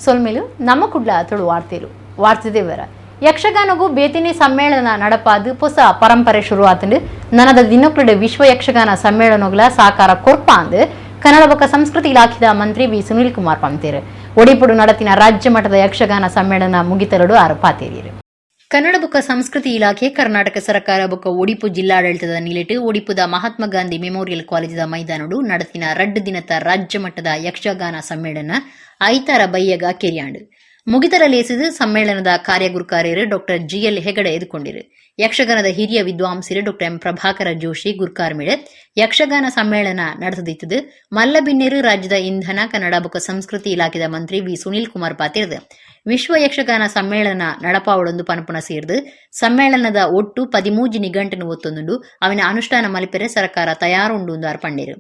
ಸೊಲ್ಮೆಲು. ನಮ್ಮ ಕುಡ್ಲ ತುಳು ವಾರ್ತೆಲು ವಾರ್ತೆ ಯಕ್ಷಗಾನಗೂ ಬೇತಿನಿ ಸಮ್ಮೇಳನ ನಡಪಾದು ಹೊಸ ಪರಂಪರೆ ಶುರುವಾತಂಡು. ನನದ ದಿನಕ್ಲುಡು ವಿಶ್ವ ಯಕ್ಷಗಾನ ಸಮ್ಮೇಳನಗಳ ಸಾಕಾರ ಕೊರ್ಪ ಅಂದು ಕನ್ನಡ ಬೊಕ್ಕ ಸಂಸ್ಕೃತಿ ಇಲಾಖೆದ ಮಂತ್ರಿ ವಿ ಸುನೀಲ್ ಕುಮಾರ್ ಪಂತೇರು. ಒಡಿಪುಡು ನಡತಿನ ರಾಜ್ಯ ಮಟ್ಟದ ಯಕ್ಷಗಾನ ಸಮ್ಮೇಳನ ಮುಗಿತರಡು ಆರು ಪಾತೇರಿಯರು. ಕನ್ನಡ ಬೊಕ್ಕ ಸಂಸ್ಕೃತಿ ಇಲಾಖೆ, ಕರ್ನಾಟಕ ಸರ್ಕಾರ ಬೊಕ್ಕ ಒಡಿಪು ಜಿಲ್ಲಾಡಳಿತದ ನಿಲೆಟ್ ಒಡಿಪುದ ಮಹಾತ್ಮ ಗಾಂಧಿ ಮೆಮೋರಿಯಲ್ ಕಾಲೇಜಿದ ಮೈದಾನಡು ನಡತಿನ ರಡ್ಡು ದಿನದ ರಾಜ್ಯ ಮಟ್ಟದ ಯಕ್ಷಗಾನ ಸಮ್ಮೇಳನ ಐತಾರ ಬಯ್ಯಗ ಕೆರಿಯಾಂಡು ಮುಗಿತರ ಲೇಸಿದು ಸಮ್ಮೇಳನದ ಕಾರ್ಯಗುರುಕಾರ್ಯರು ಡಾಕ್ಟರ್ ಜಿಎಲ್ ಹೆಗಡೆ ಎದುಕೊಂಡಿರು. ಯಕ್ಷಗಾನದ ಹಿರಿಯ ವಿದ್ವಾಂಸರು ಡಾಕ್ಟರ್ ಎಂ ಪ್ರಭಾಕರ ಜೋಶಿ ಗುರ್ಕಾರ್ಮಿಳೆ ಯಕ್ಷಗಾನ ಸಮ್ಮೇಳನ ನಡೆಸದಿತ್ತದು. ಮಲ್ಲಬಿನ್ನೆರು ರಾಜ್ಯದ ಇಂಧನ, ಕನ್ನಡ ಬೊಕ್ಕ ಸಂಸ್ಕೃತಿ ಇಲಾಖೆದ ಮಂತ್ರಿ ವಿ ಸುನೀಲ್ ಕುಮಾರ್ ಪಾತಿರ್ದು ವಿಶ್ವ ಯಕ್ಷಗಾನ ಸಮ್ಮೇಳನ ನಡಪಾವಳೊಂದು ಪನಪುನ ಸೇರ್ದು ಸಮ್ಮೇಳನದ ಒಟ್ಟು 13 ನಿಘಂಟನ್ನು ಒತ್ತೊಂದುಂಡು. ಅವನ ಅನುಷ್ಠಾನ ಮಲಿಪೆರೆ ಸರ್ಕಾರ ತಯಾರುಂಡು ಎಂದು ಪಂಡೇರು.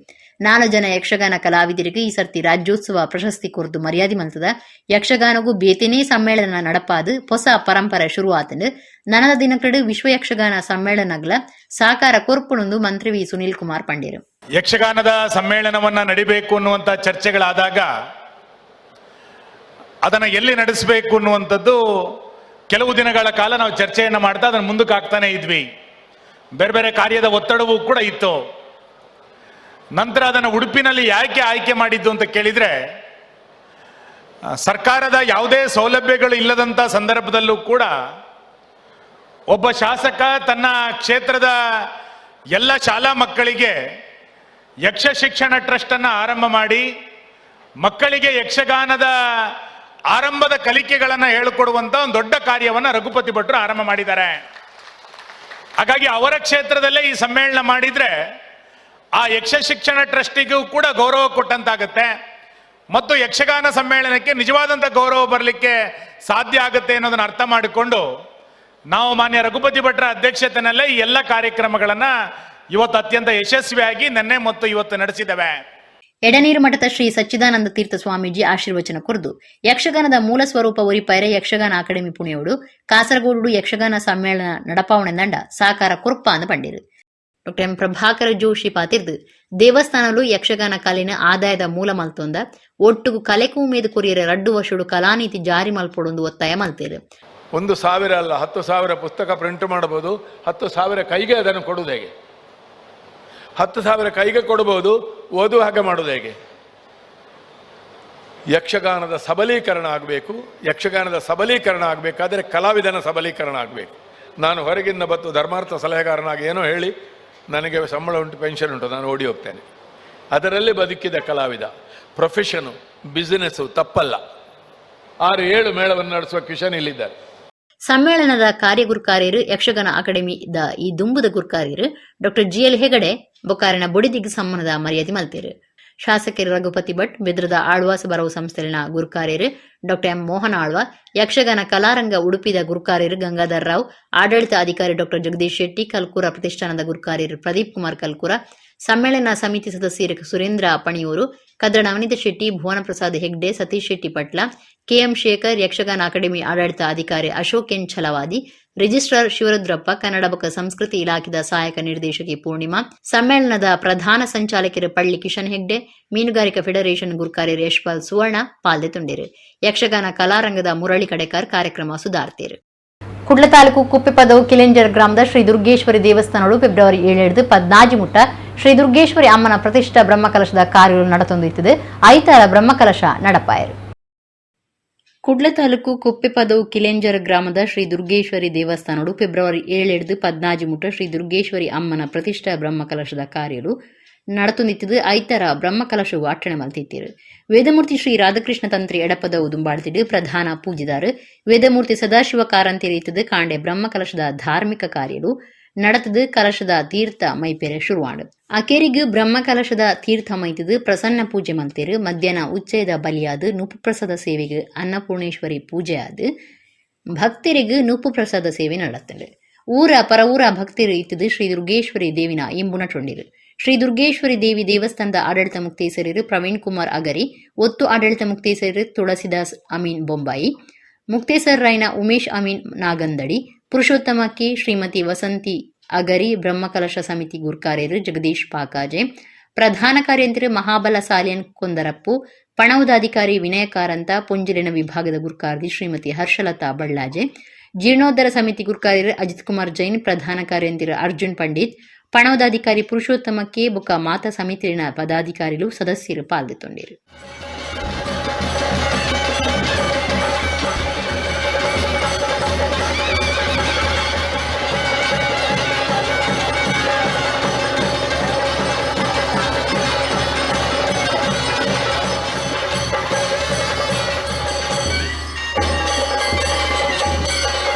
4 ಜನ ಯಕ್ಷಗಾನ ಕಲಾವಿದರಿಗೆ ಈ ಸರ್ತಿ ರಾಜ್ಯೋತ್ಸವ ಪ್ರಶಸ್ತಿ ಕೊರ್ದು ಮರ್ಯಾದೆ ಮಲ್ತದ. ಯಕ್ಷಗಾನಗೂ ಬೇತೆನೇ ಸಮ್ಮೇಳನ ನಡಪಾದು ಹೊಸ ಪರಂಪರೆ ಶುರುವಾತಂಡು. ನನದ ದಿನಕಡು ವಿಶ್ವ ಯಕ್ಷಗಾನ ಸಮ್ಮೇಳನಗಳ ಸಾಕಾರ ಕೊರ್ಪುಣೊಂದು ಮಂತ್ರಿ ವಿ ಸುನೀಲ್ ಕುಮಾರ್ ಪಂಡೇರು. ಯಕ್ಷಗಾನದ ಸಮ್ಮೇಳನವನ್ನ ನಡಿಬೇಕು ಅನ್ನುವಂಥ ಚರ್ಚೆಗಳಾದಾಗ ಅದನ್ನು ಎಲ್ಲಿ ನಡೆಸಬೇಕು ಅನ್ನುವಂಥದ್ದು ಕೆಲವು ದಿನಗಳ ಕಾಲ ನಾವು ಚರ್ಚೆಯನ್ನು ಮಾಡ್ತಾ ಅದನ್ನು ಮುಂದಕ್ಕೆ ಹಾಕ್ತಾನೆ ಇದ್ವಿ. ಬೇರೆ ಬೇರೆ ಕಾರ್ಯದ ಒತ್ತಡವೂ ಕೂಡ ಇತ್ತು. ನಂತರ ಅದನ್ನು ಉಡುಪಿನಲ್ಲಿ ಯಾಕೆ ಆಯ್ಕೆ ಮಾಡಿದ್ದು ಅಂತ ಕೇಳಿದ್ರೆ, ಸರ್ಕಾರದ ಯಾವುದೇ ಸೌಲಭ್ಯಗಳು ಇಲ್ಲದಂಥ ಸಂದರ್ಭದಲ್ಲೂ ಕೂಡ ಒಬ್ಬ ಶಾಸಕ ತನ್ನ ಕ್ಷೇತ್ರದ ಎಲ್ಲ ಶಾಲಾ ಮಕ್ಕಳಿಗೆ ಯಕ್ಷ ಶಿಕ್ಷಣ ಟ್ರಸ್ಟ್ ಅನ್ನು ಆರಂಭ ಮಾಡಿ ಮಕ್ಕಳಿಗೆ ಯಕ್ಷಗಾನದ ಆರಂಭದ ಕಲಿಕೆಗಳನ್ನು ಹೇಳಿಕೊಡುವಂತ ಒಂದು ದೊಡ್ಡ ಕಾರ್ಯವನ್ನು ರಘುಪತಿ ಭಟ್ರು ಆರಂಭ ಮಾಡಿದ್ದಾರೆ. ಹಾಗಾಗಿ ಅವರ ಕ್ಷೇತ್ರದಲ್ಲೇ ಈ ಸಮ್ಮೇಳನ ಮಾಡಿದ್ರೆ ಆ ಯಕ್ಷ ಶಿಕ್ಷಣ ಟ್ರಸ್ಟಿಗೂ ಕೂಡ ಗೌರವ ಕೊಟ್ಟಂತಾಗತ್ತೆ ಮತ್ತು ಯಕ್ಷಗಾನ ಸಮ್ಮೇಳನಕ್ಕೆ ನಿಜವಾದಂಥ ಗೌರವ ಬರಲಿಕ್ಕೆ ಸಾಧ್ಯ ಆಗುತ್ತೆ ಅನ್ನೋದನ್ನು ಅರ್ಥ ಮಾಡಿಕೊಂಡು ನಾವು ಮಾನ್ಯ ರಘುಪತಿ ಭಟ್ರ ಅಧ್ಯಕ್ಷತೆಯಲ್ಲೇ ಈ ಎಲ್ಲ ಕಾರ್ಯಕ್ರಮಗಳನ್ನು ಇವತ್ತು ಅತ್ಯಂತ ಯಶಸ್ವಿಯಾಗಿ ನಿನ್ನೆ ಮತ್ತು ಇವತ್ತು ನಡೆಸಿದ್ದೇವೆ. ಎಡನೀರು ಮಠದ ಶ್ರೀ ಸಚ್ಚಿದಾನಂದ ತೀರ್ಥ ಸ್ವಾಮೀಜಿ ಆಶೀರ್ವಚನ ಕೊರ್ದು ಯಕ್ಷಗಾನದ ಮೂಲ ಸ್ವರೂಪ ಒರಿಪೈರೆ ಯಕ್ಷಗಾನ ಅಕಾಡೆಮಿ ಪುಣೆಯೋಡು ಕಾಸರಗೋಡು ಯಕ್ಷಗಾನ ಸಮ್ಮೇಳನ ನಡಪಾವಣೆ ದಂಡ ಸಾಕಾರ ಕೊರ್ಪ ಅಂದು ಪಂಡಿರು. ಡಾಕ್ಟರ್ ಎಂ ಪ್ರಭಾಕರ ಜೋಶಿ ಪಾತಿರ್ದು ದೇವಸ್ಥಾನಲು ಯಕ್ಷಗಾನ ಕಲಿನ ಆದಾಯದ ಮೂಲ ಮಲ್ತೊಂದ ಒಟ್ಟುಗು ಕಲೆಕು ಮೇದು ಕೊರಿಯರ ರಡ್ಡು ವರ್ಷಡು ಕಲಾನೀತಿ ಜಾರಿ ಮಲ್ಪೊಡೊಂದು ಒತ್ತಾಯ ಮಲ್ತೇರು. 1,000 ಅಲ್ಲ, 10,000 ಪುಸ್ತಕ ಪ್ರಿಂಟ್ ಮಾಡಬಹುದು. 10,000 ಕೈಗೆ ಅದನ್ನು ಕೊಡುವುದು ಹೇಗೆ? 10,000 ಕೈಗೆ ಕೊಡಬಹುದು, ಓದುವ ಹಾಗೆ ಮಾಡೋದು ಹೇಗೆ? ಯಕ್ಷಗಾನದ ಸಬಲೀಕರಣ ಆಗಬೇಕು. ಯಕ್ಷಗಾನದ ಸಬಲೀಕರಣ ಆಗಬೇಕಾದರೆ ಕಲಾವಿದನ ಸಬಲೀಕರಣ ಆಗಬೇಕು. ನಾನು ಹೊರಗಿಂದ ಬತ್ತು ಧರ್ಮಾರ್ಥ ಸಲಹೆಗಾರನಾಗಿ ಏನೋ ಹೇಳಿ ನನಗೆ ಸಂಬಳ ಉಂಟು, ಪೆನ್ಷನ್ ಉಂಟು, ನಾನು ಓಡಿ ಹೋಗ್ತೇನೆ. ಅದರಲ್ಲಿ ಬದುಕಿದ ಕಲಾವಿದ. ಪ್ರೊಫೆಷನು, ಬಿಸಿನೆಸ್ಸು ತಪ್ಪಲ್ಲ. 6-7 ಮೇಳವನ್ನು ನಡೆಸುವ ಕಿಶನ್ ಇಲ್ಲಿದ್ದಾರೆ. ಸಮ್ಮೇಳನದ ಕಾರ್ಯಗುರುಕಾರ್ಯರು ಯಕ್ಷಗಾನ ಅಕಾಡೆಮಿ the ಈ ದುಂಬುದ ಗುರುಕಾರ್ಯರು ಡಾಕ್ಟರ್ ಜಿಎಲ್ ಹೆಗಡೆ ಬೊಕಾರಿನ ಬೊಡಿದಿಗ್ ಸಮ್ಮಾನದ ಮರ್ಯಾದೆ ಮಲ್ತೇರು. ಶಾಸಕರು ರಘುಪತಿ ಭಟ್, ಬೆದ್ರದ ಆಳ್ವಾಸ ಬರವು ಸಂಸ್ಥೆಲಿನ ಗುರುಕಾರ್ಯರು ಡಾಕ್ಟರ್ ಎಂ ಮೋಹನ್ ಆಳ್ವ, ಯಕ್ಷಗಾನ ಕಲಾರಂಗ ಉಡುಪಿದ ಗುರುಕಾರ್ಯರು ಗಂಗಾಧರ್ ರಾವ್, ಆಡಳಿತ ಅಧಿಕಾರಿ ಡಾಕ್ಟರ್ ಜಗದೀಶ್ ಶೆಟ್ಟಿ, ಕಲ್ಕೂರ ಪ್ರತಿಷ್ಠಾನದ ಗುರುಕಾರ್ಯರು ಪ್ರದೀಪ್ ಕುಮಾರ್ ಕಲ್ಕೂರ, ಸಮ್ಮೇಳನ ಸಮಿತಿ ಸದಸ್ಯರು ಸುರೇಂದ್ರ ಪಣಿಯೂರು, ಕದ್ರ ನವನೀತ ಶೆಟ್ಟಿ, ಭುವನ ಪ್ರಸಾದ್ ಹೆಗ್ಡೆ, ಸತೀಶ್ ಶೆಟ್ಟಿ ಪಟ್ಲ, ಕೆಎಂ ಶೇಖರ್, ಯಕ್ಷಗಾನ ಅಕಾಡೆಮಿ ಆಡಳಿತ ಅಧಿಕಾರಿ ಅಶೋಕ್ ಎನ್ ಛಲವಾದಿ, ರಿಜಿಸ್ಟ್ರಾರ್ ಶಿವರುದ್ರಪ್ಪ, ಕನ್ನಡ ಬೊಕ್ಕ ಸಂಸ್ಕೃತಿ ಇಲಾಖೆದ ಸಹಾಯಕ ನಿರ್ದೇಶಕಿ ಪೂರ್ಣಿಮಾ, ಸಮ್ಮೇಳನದ ಪ್ರಧಾನ ಸಂಚಾಲಕರು ಪಳ್ಳಿ ಕಿಶನ್ ಹೆಗ್ಡೆ, ಮೀನುಗಾರಿಕಾ ಫೆಡರೇಷನ್ ಗುರುಕಾರ್ಯರು ಯಶ್ಪಾಲ್ ಸುವರ್ಣ ಪಾಲ್ದೆ ತುಂಡಿರು. ಯಕ್ಷಗಾನ ಕಲಾರಂಗದ ಮುರಳಿ ಕಡೆಕಾರ್ ಕಾರ್ಯಕ್ರಮ ಸುಧಾರ್ತೀರು. ಕುಡ್ಲ ತಾಲೂಕು ಕುಪ್ಪೆಪದವು ಕಿಲೆಂಜರ್ ಗ್ರಾಮದ ಶ್ರೀ ದುರ್ಗೇಶ್ವರಿ ದೇವಸ್ಥಾನಗಳು ಫೆಬ್ರವರಿ 7 14 ಮುಟ್ಟ ಶ್ರೀ ದುರ್ಗೇಶ್ವರಿ ಅಮ್ಮನ ಪ್ರತಿಷ್ಠಾ ಬ್ರಹ್ಮಕಲಶದ ಕಾರ್ಯಗಳು ನಡೆತೊಂದಿತ್ತದೆ. ಐತಾರ ಬ್ರಹ್ಮಕಲಶ ನಡಪಾಯರು. ಕುಡ್ಲ ತಾಲೂಕು ಕುಪ್ಪೆಪದವು ಕಿಲೆಂಜರ್ ಗ್ರಾಮದ ಶ್ರೀ ದುರ್ಗೇಶ್ವರಿ ದೇವಸ್ಥಾನಡು ಫೆಬ್ರವರಿ 7 14 ಮುಟ್ಟ ಶ್ರೀ ದುರ್ಗೇಶ್ವರಿ ಅಮ್ಮನ ಪ್ರತಿಷ್ಠಾ ಬ್ರಹ್ಮಕಲಶದ ಕಾರ್ಯಲು ನಡತೊಂದಿತ್ತದು. ಐತರ ಬ್ರಹ್ಮಕಲಶವು ಅಟ್ಟಣೆ ಮಲ್ತಿತ್ತೀರು. ವೇದಮೂರ್ತಿ ಶ್ರೀ ರಾಧಾಕೃಷ್ಣ ತಂತ್ರಿ ಎಡಪದವು ದುಂಬಾಳ್ತಿಡು ಪ್ರಧಾನ ಪೂಜಿದಾರು. ವೇದಮೂರ್ತಿ ಸದಾಶಿವ ಕಾರಂತೇರಿ ಇತ್ತದು ಕಾಂಡೆ ಬ್ರಹ್ಮಕಲಶದ ಧಾರ್ಮಿಕ ಕಾರ್ಯಲು நடத்தது. ಕಲಶದ ತೀರ್ಥ ಮೈಪೆರೆ ಶುರುವಾಂಡು. ಅಕೇರಿಗ್ ಬ್ರಹ್ಮಕಲಶದ ತೀರ್ಥ ಮೈತದು ಪ್ರಸನ್ನ ಪೂಜೆ ಮಲ್ತೇರು. ಮಧ್ಯಾಹ್ನ ಉಚ್ಚಯದ ಬಲಿಯಾದ ನುಪ್ಪು ಪ್ರಸಾದ ಸೇವೆಗೆ ಅನ್ನಪೂರ್ಣೇಶ್ವರಿ ಪೂಜೆ ಆದ್ ಭಕ್ತರಿಗೆ ನುಪ್ಪು ಪ್ರಸಾದ ಸೇವೆ நடத்துண்டு. ಊರ ಪರ ಊರ ಭಕ್ತರು ಇತ್ತದು ಶ್ರೀ ದುರ್ಗೇಶ್ವರಿ ದೇವಿನ ಇಂಬುನ ಚೊಂಡಿರು. ಶ್ರೀ ದುರ್ಗೇಶ್ವರಿ ದೇವಿ ದೇವಸ್ಥಾನದ ಆಡಳಿತ ಮುಕ್ತೇಸರರು ಪ್ರವೀಣ್ ಕುಮಾರ್ ಅಗರಿ, ಒತ್ತು ಆಡಳಿತ ಮುಕ್ತೇಸರರು ತುಳಸಿದಾಸ್ ಅಮೀನ್ ಬೊಂಬಾಯಿ, ಮುಕ್ತೇಸರ್ ರಾಯ್ನ ಉಮೇಶ್ ಅಮೀನ್ ನಾಗಂದಡಿ, ಪುರುಷೋತ್ತಮ ಕೆ, ಶ್ರೀಮತಿ ವಸಂತಿ ಅಗರಿ, ಬ್ರಹ್ಮಕಲಶ ಸಮಿತಿ ಗುರ್ಕಾರ್ಯರು ಜಗದೀಶ್ ಪಾಕಾಜೆ, ಪ್ರಧಾನ ಕಾರ್ಯಂತರು ಮಹಾಬಲ ಸಾಲಿಯನ್ ಕೊಂದರಪ್ಪು, ಪಣವುದ ಅಧಿಕಾರಿ ವಿನಯ ಕಾರಂತ, ಪೊಂಜಿಲಿನ ವಿಭಾಗದ ಗುರ್ಕಾರ್ದಿ ಶ್ರೀಮತಿ ಹರ್ಷಲತಾ ಬಳ್ಳಾಜೆ, ಜೀರ್ಣೋದ್ಧಾರ ಸಮಿತಿ ಗುರ್ಕಾರ್ಯರು ಅಜಿತ್ ಕುಮಾರ್ ಜೈನ್, ಪ್ರಧಾನ ಕಾರ್ಯಂತಿರು ಅರ್ಜುನ್ ಪಂಡಿತ್, ಪಣವುದ ಅಧಿಕಾರಿ ಪುರುಷೋತ್ತಮ ಕೆ ಬೊಕ ಮಾತಾ ಸಮಿತಿನ ಪದಾಧಿಕಾರಿಲು ಸದಸ್ಯರು ಪಾಲ್ದೆತೊಂಡೆರು.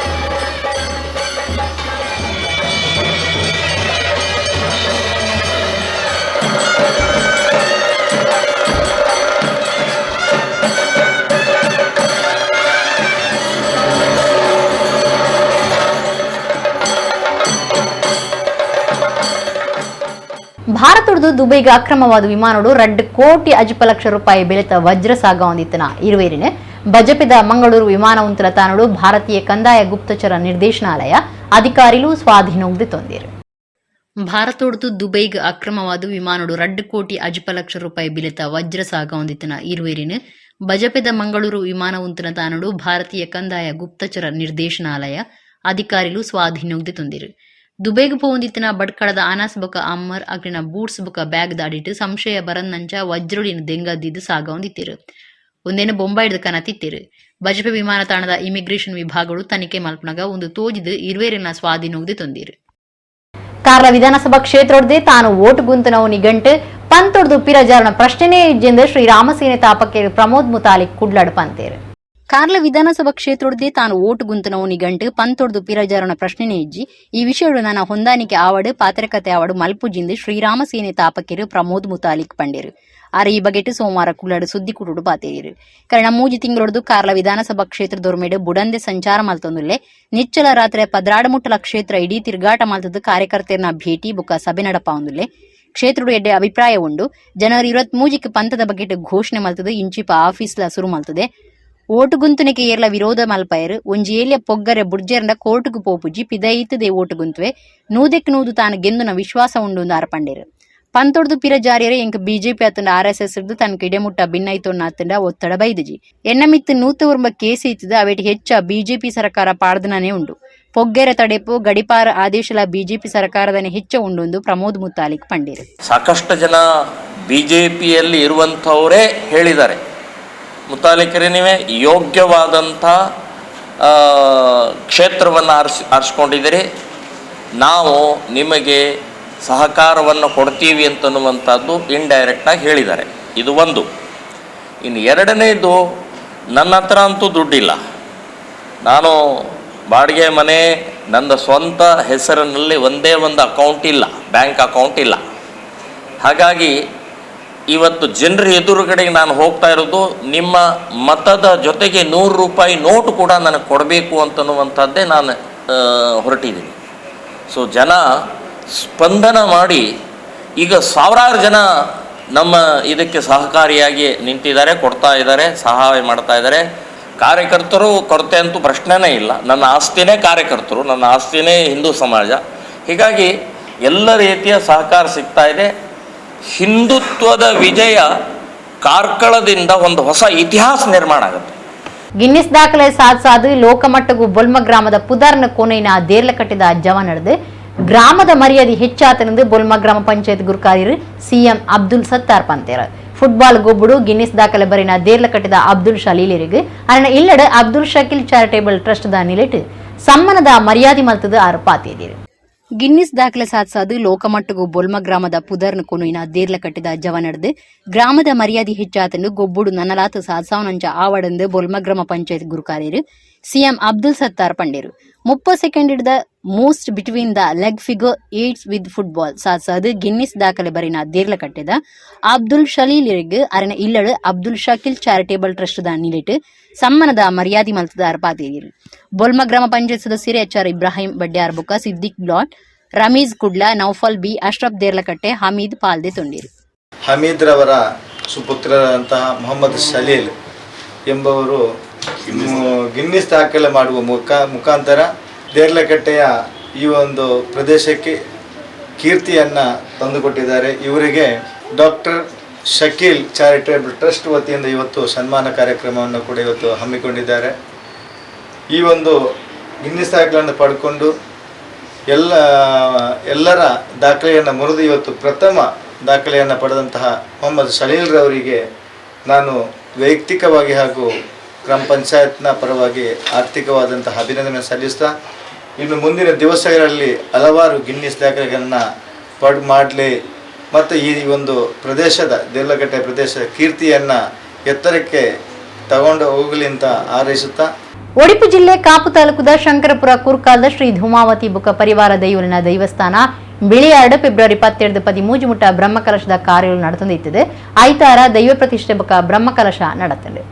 ಭಾರತದ ದುಬೈಗೆ ಅಕ್ರಮವಾದ ವಿಮಾನೋಡು 2 ಕೋಟಿ 5 ಲಕ್ಷ ರೂಪಾಯಿ ಬೆಲೆತ ವಜ್ರ ಸಾಗ ಹೊಂದಿತ್ತನ ಇರುವೇರಿನ ಬಜಪೆದ ಮಂಗಳೂರು ವಿಮಾನ ಉಂತಲ ತಾನೋಡು ಭಾರತೀಯ ಕಂದಾಯ ಗುಪ್ತಚರ ನಿರ್ದೇಶನಾಲಯ ಅಧಿಕಾರಿಲು ಸ್ವಾಧೀನ ತೊಂದಿರು. ಭಾರತೋಡ್ದು ದುಬೈಗೆ ಅಕ್ರಮವಾದ ವಿಮಾನೋಡು 2 ಕೋಟಿ 5 ಲಕ್ಷ ರೂಪಾಯಿ ಬೆಲೆತ ವಜ್ರ ಸಾಗ ಹೊಂದಿತ್ತನ ಇರುವೇರಿನ ಬಜಪೆದ ಮಂಗಳೂರು ವಿಮಾನ ಉಂತನ ತಾನೋಡು ಭಾರತೀಯ ಕಂದಾಯ ಗುಪ್ತಚರ ನಿರ್ದೇಶನಾಲಯ ಅಧಿಕಾರಿಲು ಸ್ವಾಧೀನ ತೊಂದಿರು. ದುಬೈಗೆ ಪೋವೊಂದಿತ್ತಿನ ಬಡ್ಕಳದ ಅನಾಸ್ ಬೊಕ ಅಮ್ಮರ್ ಅಗ್ರಿನ ಬೂಟ್ಸ್ ಬೊಕ ಬ್ಯಾಗ್ ದಾಡಿಟ್ಟು ಸಂಶಯ ಬರನ್ನಂಚ ವಜ್ರೊಳಿನ ದೆಂಗದ್ದಿದ್ದು ಸಾಗವೊಂದಿತ್ತಿರು. ಒಂದೇನು ಬೊಂಬಾಯಿಡ್ದು ಕನತಿತ್ತಿರು. ಬಜಪೆ ವಿಮಾನ ತಾಣದ ಇಮಿಗ್ರೇಷನ್ ವಿಭಾಗಗಳು ತನಿಖೆ ಮಲ್ಪನಗ ಒಂದು ತೋಜಿದು ಇರುವೇರಿನ ಸ್ವಾಧೀನೋಗ್ದು ತೊಂದಿರು. ಕಾರ್ಲ ವಿಧಾನಸಭಾ ಕ್ಷೇತ್ರೊಡ್ದೆ ತಾನು ಓಟು ಗುಂತನವು ನಿಗಂಟು ಪಂತೊಡ್ದು ಪಿರಜಾರಣ ಪ್ರಶ್ನೆನೇ ಇಜ್ಜೆಂದು ಶ್ರೀರಾಮಸೇನೆ ತಾಪಕ್ಕೆ ಪ್ರಮೋದ್ ಮುತಾಲಿಕ್ ಕುಡ್ಲಾಡ್ ಪಂತೇರು. ಕಾರ್ಲ ವಿಧಾನಸಭಾ ಕ್ಷೇತ್ರೊಡ್ದೆ ತಾನು ಓಟು ಗುಂತನವು ನಿಗಂಟು ಪಂತೊಡ್ದು ಪಿರಜಾರಣ ಪ್ರಶ್ನೆನೇ ಇಜ್ಜಿ. ಈ ವಿಷಯಡು ನನ್ನ ಹೊಂದಾಣಿಕೆ ಆವಡು ಪಾತ್ರಕತೆ ಆವಡು ಮಲ್ಪುಜಿಂದು ಶ್ರೀರಾಮಸೇನೆ ತಾಪಕರು ಪ್ರಮೋದ್ ಮುತಾಲಿಕ್ ಪಂಡೇರು. ಆರ ಈ ಬಗೆಟ್ ಸೋಮವಾರ ಕುಳ್ಳಾಡು ಸುದ್ದಿ ಕುಟುಡು ಪಾತೇರಿರು. ಕಾರಣ 3 ತಿಂಗಳೊಡ್ದು ಕಾರ್ಲ ವಿಧಾನಸಭಾ ಕ್ಷೇತ್ರದೊರ್ಮೆಡು ಬುಡಂದೆ ಸಂಚಾರ ಮಲ್ತೊಂದುಲ್ಲೆ ನಿಚ್ಚಲ ರಾತ್ರಿ 12 ಕ್ಷೇತ್ರ ಇಡೀ ತಿರುಗಾಟ ಮಲ್ತದ್ದು ಕಾರ್ಯಕರ್ತರನ್ನ ಭೇಟಿ ಬುಕ್ಕ ಸಭೆ ನಡಪಾವೊಂದುಲ್ಲೆ. ಕ್ಷೇತ್ರಡು ಎಡ್ಡೆ ಅಭಿಪ್ರಾಯ ಉಂಡು. ಜನವರಿ 23ಕ್ಕೆ ಪಂತದ ಬಗೆಟ್ ಘೋಷಣೆ ಮಲ್ತದು ಇಂಚಿಪ ಆಫೀಸ್ಲ ಸುರು ಮಲ್ತದೆ. ಓಟು ಗುಂತುನಿಕೆ ಏರ್ಲ ವಿರೋಧ ಮಲ್ಪಯರು ಒಂಜಿ ಏಲ್ಯ ಪೊಗ್ಗರೆ ಬುಡ್ಜೆರ್ನ ಕೋರ್ಟುಗು ಪೋಪುಜಿ ಪಿದಯಿತದೆ ಓಟು ಗುಂತುವೆ 100ಕ್ಕೆ 100 ತಾನು ಗೆಂದುನ ವಿಶ್ವಾಸ ಉಂಡು ಅರಪಂಡೇರು. ಪಂತೊಡ್ದು ಪಿರ ಜಾರಿಯರೆ ಎಂಕ್ ಬಿಜೆಪಿ ಅತ್ತಂಡ ಆರ್ಎಸ್ಎಸ್ ತನಕ ಇಡೆಮುಟ್ಟ ಭಿನ್ನೈತೊನ್ನ ಅತ್ತಂಡ ಒತ್ತಡ ಬೈದಜಿ. ಎನ್ನಮಿತ್ತು 109 ಕೇಸ್ ಇತ್ತದ ಅವೇಟಿ ಹೆಚ್ಚ ಬಿಜೆಪಿ ಸರ್ಕಾರ ಪಾಡ್ದನೇ ಉಂಡು. ಪೊಗ್ಗೆರೆ ತಡೆಪು ಗಡಿಪಾರ ಆದೇಶಲ ಬಿಜೆಪಿ ಸರ್ಕಾರದನೆ ಹೆಚ್ಚ ಉಂಡು ಪ್ರಮೋದ್ ಮುತಾಲಿಕ್ ಪಂಡೇರು. ಸಾಕಷ್ಟು ಜನ ಬಿಜೆಪಿಯಲ್ಲಿ ಇರುವಂಥವರೇ ಹೇಳಿದ್ದಾರೆ, ಮುತಾಲಿಕರೇ ನೀವೇ ಯೋಗ್ಯವಾದಂಥ ಕ್ಷೇತ್ರವನ್ನು ಆರಿಸ್ಕೊಂಡಿದ್ದೀರಿ, ನಾವು ನಿಮಗೆ ಸಹಕಾರವನ್ನು ಕೊಡ್ತೀವಿ ಅಂತನ್ನುವಂಥದ್ದು ಇಂಡೈರೆಕ್ಟಾಗಿ ಹೇಳಿದ್ದಾರೆ. ಇದು ಒಂದು. ಇನ್ನು ಎರಡನೇದು, ನನ್ನ ಹತ್ರ ಅಂತೂ ದುಡ್ಡಿಲ್ಲ, ನಾನು ಬಾಡಿಗೆ ಮನೆ, ನನ್ನ ಸ್ವಂತ ಹೆಸರಿನಲ್ಲಿ ಒಂದೇ ಒಂದು ಅಕೌಂಟ್ ಇಲ್ಲ, ಬ್ಯಾಂಕ್ ಅಕೌಂಟ್ ಇಲ್ಲ. ಹಾಗಾಗಿ ಇವತ್ತು ಜನರ ಎದುರುಗಡೆಗೆ ನಾನು ಹೋಗ್ತಾ ಇರೋದು ನಿಮ್ಮ ಮತದ ಜೊತೆಗೆ 100 ರೂಪಾಯಿ ನೋಟು ಕೂಡ ನನಗೆ ಕೊಡಬೇಕು ಅಂತನ್ನುವಂಥದ್ದೇ ನಾನು ಹೊರಟಿದ್ದೀನಿ. ಸೊ ಜನ ಸ್ಪಂದನ ಮಾಡಿ ಈಗ ಸಾವಿರಾರು ಜನ ನಮ್ಮ ಇದಕ್ಕೆ ಸಹಕಾರಿಯಾಗಿ ನಿಂತಿದ್ದಾರೆ, ಕೊಡ್ತಾ ಇದ್ದಾರೆ, ಸಹಾಯ ಮಾಡ್ತಾ ಇದ್ದಾರೆ. ಕಾರ್ಯಕರ್ತರು ಕೊರತೆ ಅಂತೂ ಪ್ರಶ್ನೆನೇ ಇಲ್ಲ. ನನ್ನ ಆಸ್ತಿನೇ ಕಾರ್ಯಕರ್ತರು, ನನ್ನ ಆಸ್ತಿನೇ ಹಿಂದೂ ಸಮಾಜ. ಹೀಗಾಗಿ ಎಲ್ಲ ರೀತಿಯ ಸಹಕಾರ ಸಿಗ್ತಾ ಇದೆ. ಹಿಂದುತ್ವದ ವಿಜಯ ಕಾರ್ಕಳದಿಂದ ಒಂದು ಹೊಸ ಇತಿಹಾಸ ನಿರ್ಮಾಣ ಆಗುತ್ತೆ. ಗಿನ್ನಿಸ್ ದಾಖಲೆ ಸಾಧಿಸಾದು ಲೋಕಮಟ್ಟಗೂ ಬೊಲ್ಮ ಗ್ರಾಮದ ಪುದರ್ನ ಕೊನೆಯ ದೇರ್ಲಕಟ್ಟಿದ ಜವ ನಡೆದು ಗ್ರಾಮದ ಮರ್ಯಾದೆ ಹೆಚ್ಚಾತನೆಂದು ಬೊಲ್ಮ ಗ್ರಾಮ ಪಂಚಾಯತ್ ಗುರುಕಾರ್ಯರು ಸಿಎಂ ಅಬ್ದುಲ್ ಸತ್ತಾರ್ ಪಂತೇರ. ಫುಟ್ಬಾಲ್ ಗೊಬ್ಬುಡು ಗಿನ್ನಿಸ್ ದಾಖಲೆ ಬರಿನ ದೇರ್ಲಕಟ್ಟಿದ ಅಬ್ದುಲ್ ಶಲೀಲರಿಗೆ ಅರಣ ಇಲ್ಲಡ Abdul Shakeel charitable trust the ನಿಲೆಟ್ ಸಮ್ಮನದ ಮರ್ಯಾದೆ ಮಲ್ತದ ಆರೋಪ ಆತಿದ್ದೀರಿ. ಗಿನ್ನಿಸ್ ದಾಖಲೆ ಸಾಧಿಸಾದು ಲೋಕಮಟ್ಟಗೂ ಬೊಲ್ಮ ಗ್ರಾಮದ ಪುದರ್ನ ಕೊನುಯಿನ ದೇರ್ಲ ಕಟ್ಟಿದ ಜವ ನಡೆದು ಗ್ರಾಮದ ಮರ್ಯಾದೆ ಹೆಚ್ಚಾತನು ಗೊಬ್ಬುಡು ನನ್ನಲಾತ ಸಾಧಿಸಾವನಂಚ ಆವಡಂದು ಬೊಲ್ಮ ಗ್ರಾಮ ಪಂಚಾಯತ್ ಗುರುಕಾರ್ಯರು ಸಿಎಂ ಅಬ್ದುಲ್ ಸತ್ತಾರ್ ಪಂಡೇರು. 30 ಸೆಕೆಂಡ್ ಹಿಡಿದ most between the leg figure eights with football ಸಾಧಿಸಾದು Guinness ದಾಖಲೆ ಬರಿನ ದೇರ್ಲ ಕಟ್ಟಿದ Abdul ಶಲೀಲಿಗ್ ಅರಣ ಇಲ್ಲಡು Abdul Shakeel charitable trust the ನಿಲಿಟ್ ಸಮ್ಮನದ ಮರ್ಯಾದೆ ಮಲ್ತದ ಅರ್ಪಾತೀರಿ. ಬೊಲ್ಮ ಗ್ರಾಮ ಪಂಚಾಯತ್ ಸದಸ್ಯರು ಎಚ್ ಆರ್ ಇಬ್ರಾಹಿಂ ಬಡ್ಯಾರ್ ಬುಕ್ಕ, ಸಿದ್ದಿಕ್ ಬ್ಲಾಟ್, ರಮೀಜ್ ಕುಡ್ಲ, ನೌಫಲ್ ಬಿ, ಅಶ್ರಫ್ ದೇರ್ಲಕಟ್ಟೆ, ಹಮೀದ್ ಪಾಲ್ದೆ ತೊಂಡಿರು. ಹಮೀದ್ ರವರ ಸುಪುತ್ರರಂತಹ ಮೊಹಮ್ಮದ್ ಶಲೀಲ್ ಎಂಬವರು ಗಿನ್ನಿಸ್ ದಾಖಲೆ ಮಾಡುವ ಮುಖಾಂತರ ದೇರ್ಲಕಟ್ಟೆಯ ಈ ಒಂದು ಪ್ರದೇಶಕ್ಕೆ ಕೀರ್ತಿಯನ್ನು ತಂದುಕೊಟ್ಟಿದ್ದಾರೆ. ಇವರಿಗೆ ಡಾಕ್ಟರ್ Shakeel charitable trust ವತಿಯಿಂದ ಇವತ್ತು ಸನ್ಮಾನ ಕಾರ್ಯಕ್ರಮವನ್ನು ಕೂಡ ಇವತ್ತು ಹಮ್ಮಿಕೊಂಡಿದ್ದಾರೆ. ಈ ಒಂದು ಗಿನ್ನಿಸ್ ದಾಖಲೆಯನ್ನು ಪಡ್ಕೊಂಡು ಎಲ್ಲರ ದಾಖಲೆಯನ್ನು ಮುರಿದು ಇವತ್ತು ಪ್ರಥಮ ದಾಖಲೆಯನ್ನು ಪಡೆದಂತಹ ಮೊಹಮ್ಮದ್ ಸಲೀಲ್ರವರಿಗೆ ನಾನು ವೈಯಕ್ತಿಕವಾಗಿ ಹಾಗೂ ಗ್ರಾಮ ಪಂಚಾಯತ್ನ ಪರವಾಗಿ ಆರ್ಥಿಕವಾದಂತಹ ಅಭಿನಂದನೆ ಸಲ್ಲಿಸ್ತಾ, ಇನ್ನು ಮುಂದಿನ ದಿವಸಗಳಲ್ಲಿ ಹಲವಾರು ಗಿನ್ನಿಸ್ ದಾಖಲೆಗಳನ್ನು ಮಾಡಲಿ ಮತ್ತು ಈ ಒಂದು ಪ್ರದೇಶದ ದೇರ್ಲಕಟ್ಟೆ ಪ್ರದೇಶದ ಕೀರ್ತಿಯನ್ನು ಎತ್ತರಕ್ಕೆ ತಗೊಂಡು ಹೋಗಲಿ ಅಂತ ಹಾರೈಸುತ್ತಾ. ಒಡಿಪು ಜಿಲ್ಲೆ ಕಾಪು ತಾಲೂಕುದ ಶಂಕರಪುರ ಕುರ್ಕಾಲ್ದ ಶ್ರೀ ಧೂಮಾವತಿ ಬುಕ ಪರಿವಾರ ದೈವಲಿನ ದೈವಸ್ಥಾನ ಬಿಳಿಯಾರ್ಡ್ ಫೆಬ್ರವರಿ 17 13 ಮುಟ್ಟ ಬ್ರಹ್ಮಕಲಶದ ಕಾರ್ಯಗಳು ನಡೆತಂದಿತ್ತದೆ. ಐತಾರ ದೈವ ಪ್ರತಿಷ್ಠೆ ಬುಕ ಬ್ರಹ್ಮಕಲಶ നടತ್ತಂಡು.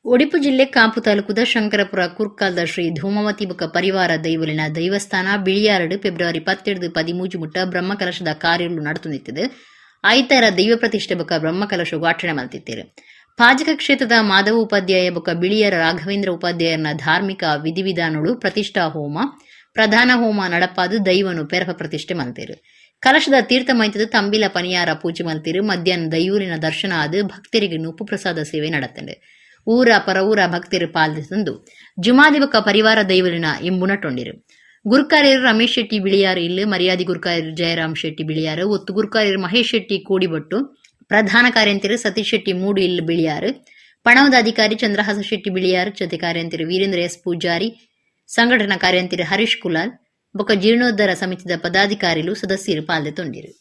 ಒಡಿಪು ಜಿಲ್ಲೆ ಕಾಪು ತಾಲೂಕುದ ಶಂಕರಪುರ ಕುರ್ಕಾಲ್ದ ಶ್ರೀ ಧೂಮಾವತಿ ಬುಕ ಪರಿವಾರ ದೈವಲಿನ ದೈವಸ್ಥಾನ ಬಿಳಿಯಾರ್ಡ್ ಫೆಬ್ರವರಿ 17 13 ಮುಟ್ಟ ಬ್ರಹ್ಮಕಲಶದ ಕಾರ್ಯಗಳು ನಡೆತಂದಿತ್ತದೆ. ಐತಾರ ದೈವ ಪ್ರತಿಷ್ಠೆ ಬುಕ ಬ್ರಹ್ಮಕಲಶ ಆಚರಣೆ ಮಲ್ತಿತ್ತೇರು. ಪಾಜಕ ಕ್ಷೇತ್ರದ ಮಾಧವ ಉಪಾಧ್ಯಾಯ ಬೊಕ ಬಿಳಿಯರ ರಾಘವೇಂದ್ರ ಉಪಾಧ್ಯಾಯರನ ಧಾರ್ಮಿಕ ವಿಧಿವಿಧಾನಗಳು ಪ್ರತಿಷ್ಠಾ ಹೋಮ, ಪ್ರಧಾನ ಹೋಮ ನಡಪಾದು ದೈವನು ಪೆರಪ ಪ್ರತಿಷ್ಠೆ ಮಲ್ತೇರು. ಕಲಶದ ತೀರ್ಥ ಮೈತದ ತಂಬಿಲ ಪನಿಯಾರ ಪೂಜೆ ಮಲ್ತೇರು. ಮಧ್ಯಾಹ್ನ ದೈವೂರಿನ ದರ್ಶನ ಆದು ಭಕ್ತರಿಗೆ ನುಪ್ಪು ಪ್ರಸಾದ ಸೇವೆ ನಡತ್ತಂಡು. ಊರ ಪರವೂರ ಭಕ್ತರು ಪಾಲ್ದು ಜುಮಾದಿ ಬೊಕ ಪರಿವಾರ ದೈವಲಿನ ಎಂಬುನಟೊಂಡಿರು. ಗುರುಕಾರ್ಯರು ರಮೇಶ್ ಶೆಟ್ಟಿ ಬಿಳಿಯಾರು ಇಲ್ಲು, ಮರ್ಯಾದಿ ಗುರುಕಾರ್ಯರು ಜಯರಾಮ್ ಶೆಟ್ಟಿ ಬಿಳಿಯಾರು, ಒತ್ತು ಗುರುಕಾರ್ಯರು ಮಹೇಶ್ ಶೆಟ್ಟಿ ಕೋಡಿಬಟ್ಟು, ಪ್ರಧಾನ ಕಾರ್ಯಂತಿರು ಸತೀಶ್ ಶೆಟ್ಟಿ ಮೂಡು ಇಲ್ಲು ಬಿಳಿಯಾರು, ಪಣವದ ಅಧಿಕಾರಿ ಚಂದ್ರಹಾಸ ಶೆಟ್ಟಿ ಬಿಳಿಯಾರು, ಜೊತೆ ಕಾರ್ಯಂತಿರು ವೀರೇಂದ್ರ ಎಸ್ ಪೂಜಾರಿ, ಸಂಘಟನಾ ಕಾರ್ಯಂತಿರು ಹರೀಶ್ ಕುಲಾಲ್ ಬೊಕ ಜೀರ್ಣೋದ್ಧಾರ ಸಮಿತಿದ ಪದಾಧಿಕಾರಿಲು ಸದಸ್ಯರು ಪಾಲ್ದೆ ತೊಂಡಿರು.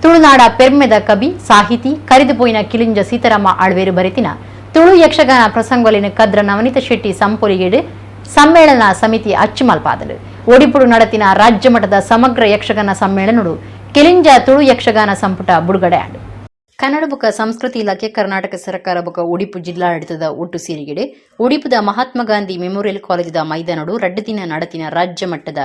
ತುಳುನಾಡ ಪೆರ್ಮೆದ ಕವಿ ಸಾಹಿತಿ ಕರಿದುಪೋಯಿನ ಕಿಲಿಂಜ ಸೀತಾರಾಮ ಆಳ್ವೇರು ಬರೆತಿನ ತುಳು ಯಕ್ಷಗಾನ ಪ್ರಸಂಗೊಲಿನ ಕದ್ರ ನವನೀತ ಶೆಟ್ಟಿ ಸಂಪೊಲಿಗೇಡು ಸಮ್ಮೇಳನ ಸಮಿತಿ ಅಚ್ಚುಮಲ್ಪಾದಲು. ಒಡಿಪುಡು ನಡತಿನ ರಾಜ್ಯ ಮಟ್ಟದ ಸಮಗ್ರ ಯಕ್ಷಗಾನ ಸಮ್ಮೇಳನಡು ಕಿಲಿಂಜ ತುಳು ಯಕ್ಷಗಾನ ಸಂಪುಟ ಬುಡುಗಡೆ ಆಂಡು. ಕನ್ನಡ ಬುಕ ಸಂಸ್ಕೃತಿ ಇಲಾಖೆ, ಕರ್ನಾಟಕ ಸರ್ಕಾರ ಬುಕ ಒಡಿಪು ಜಿಲ್ಲಾಡಳಿತದ ಒಟ್ಟು ಸೇರಿಗೆಡೆ ಒಡಿಪುದ ಮಹಾತ್ಮ ಗಾಂಧಿ ಮೆಮೋರಿಯಲ್ ಕಾಲೇಜಿದ ಮೈದಾನಡು ರಡ್ಡು ದಿನ ನಡತಿನ ರಾಜ್ಯ ಮಟ್ಟದ